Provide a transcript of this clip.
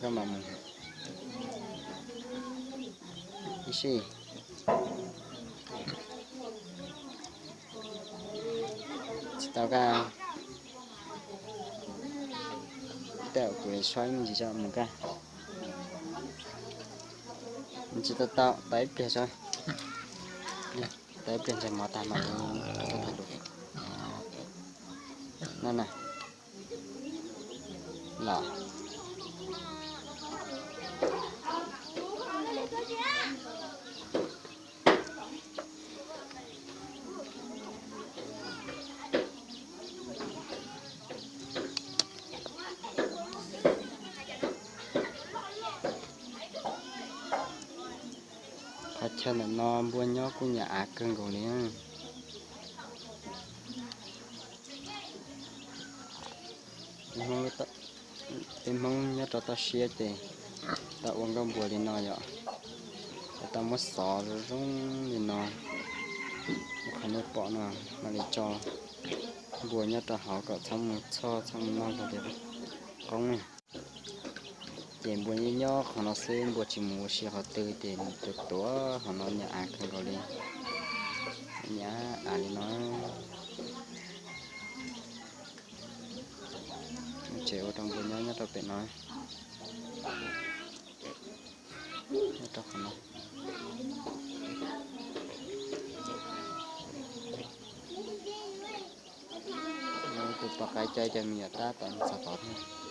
Koj mam mus ib sij. Tsis tau kaj. Tej kuv saib me ntsis tso mus kaj. Tsis tau tau, tau ib pliag tso. Tau ib pliag ntsej mov tag mam li tuaj tham lus no na. Los. Qhov chaw ntawm no npua nyob kuj nyiam av kawg nkaus li. Peb Hmoob nyob rau toj siab ces tau ua nkauj npua li no yom, es tau muab xov zoo zoo li no. Qhov nej pom no mam li tso npua nyob rau hauv kom txhob mus txhoj txhob mus noj li qoob. Ces npua nyob qhov no xwb, npua tsis mus ua si qhov twg ces nws tuav tuav qhov no nyiam av kawg nkaus li. Nyiam av li no. Tsev ua rau npua nyob nyob rau pem no, nyob rau qhov no. Tus pom qaib cov cov me nyuam tab tom txog tod thiab.